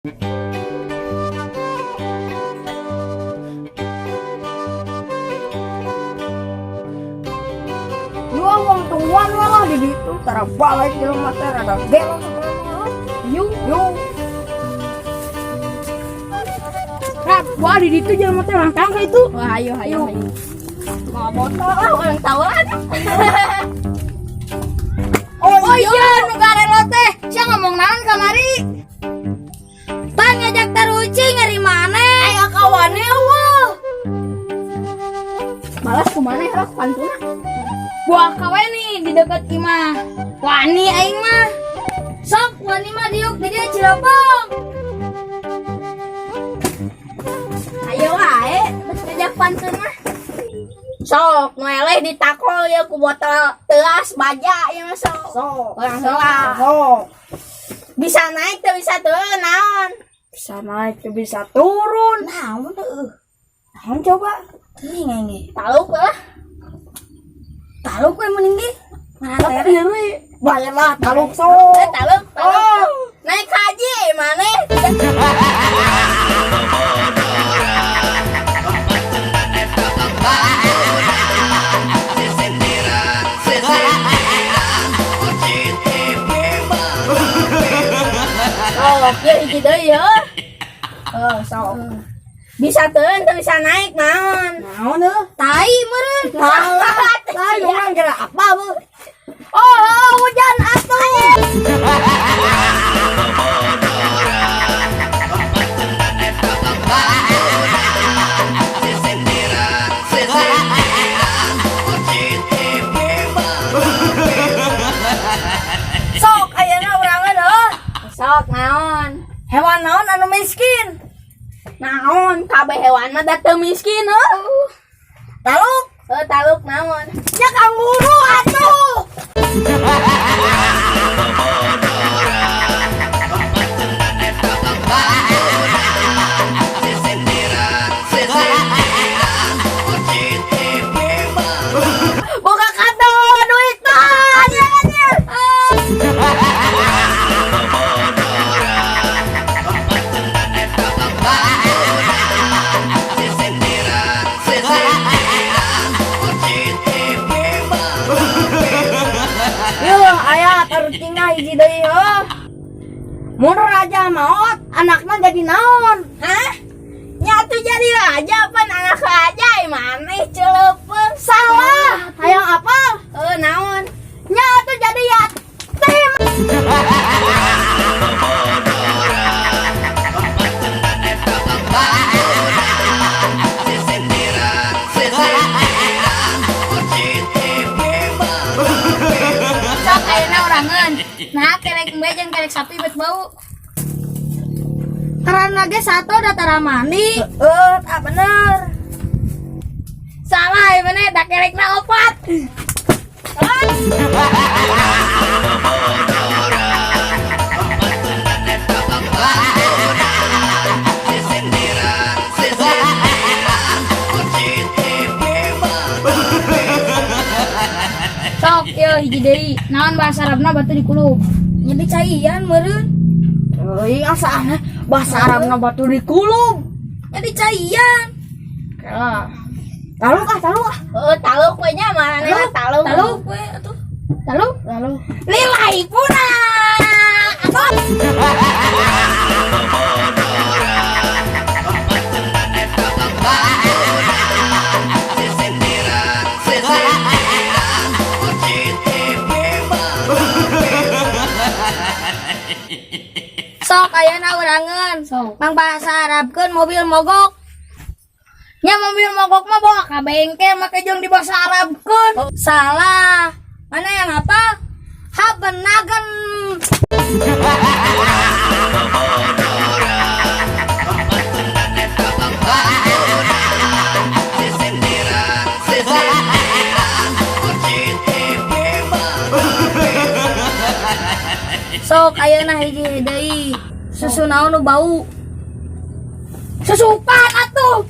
Yo wong tungguan lah di ditu tara balik jelema teh rada gelo sebenarnya. Yuk, yuk. Rap, wah di ditu jelema teh langkang ka itu. Wah, ayo ayo ayo. Mau botol lah, orang tahu lah. Oh, Oh iya, nu garelo teh. Sia ngomong naon kamari? Pan ngajak taruci ngari maneh. Aya kawane eueuh. Malas kumaha ya pantuna. Buah kawe nih di dekat imah. Wani aing mah. Sok wani mah diuk di dieu Cirebong. Ayo wae, geus ngajak pantun mah. Sok, nu eleh ditakol ya ku botol teas baja ya mah sok. Sok. Orang heula. Sok. Bisa naik tuh bisa turun naon? Bisa naik tuh bisa turun. Naon tuh? Naon coba? Ini ngenge. Taluk lah. Taluk we mending ge. Mana Tapi teh? diri bayarlah taluk sok. Eh, taluk, taluk. Oh. Naik haji maneh. Sok, ya hiji deui ya. Oh, sok. Bisa turun tuh bisa naik naon? Naon eueuh? Tai meureun. Salah. Tai urang kira apa bu? Oh, oh, hujan atuh. Sok ayeuna urang heuh. Sok naon? Hewan naon anu miskin? Naon kabeh hewan mah da teu miskin heuh. Taluk. Heuh, taluk naon? Nya kanguru atuh. Boga kado duit mah. Anjir, anjir. Yuh, aya tarucingna hiji deui heuh. Mun raja maot, anakna jadi naon? Hah? Nyatu jadi raja pan anak raja maneh celepeung. Salah, hayang apa? Heuh, naon? Nyatu jadi yatim. Sok ayeuna urangeun. Nah, kelek embe jeung kelek sapi bet bau. Karena ge sato da tara mandi. Heeh, tak bener. Salah ieu maneh da kelekna opat. Sok ieu hiji deui. Naon bahasa Arabna batu dikulub? Nya dicaian meureun. Euy, asa aneh bahasa Arabna batu dikulub. Nya dicaian. Lah. Taluk ah, taluk ah. Oh, taluk we nya maranehna taluk. Taluk we atuh. Taluk. Taluk. Lillahi puna. Sok ayeuna urangeun. Sok. Mang bahasa Arabkeun mobil mogok. Nya mobil mogok mah bawa ka bengkel make jeung di bahasa Arabkeun. Salah. Mana yang apa? Habenagen. Sok ayeuna hiji deui. Susu naon nu bau? Susupan atuh.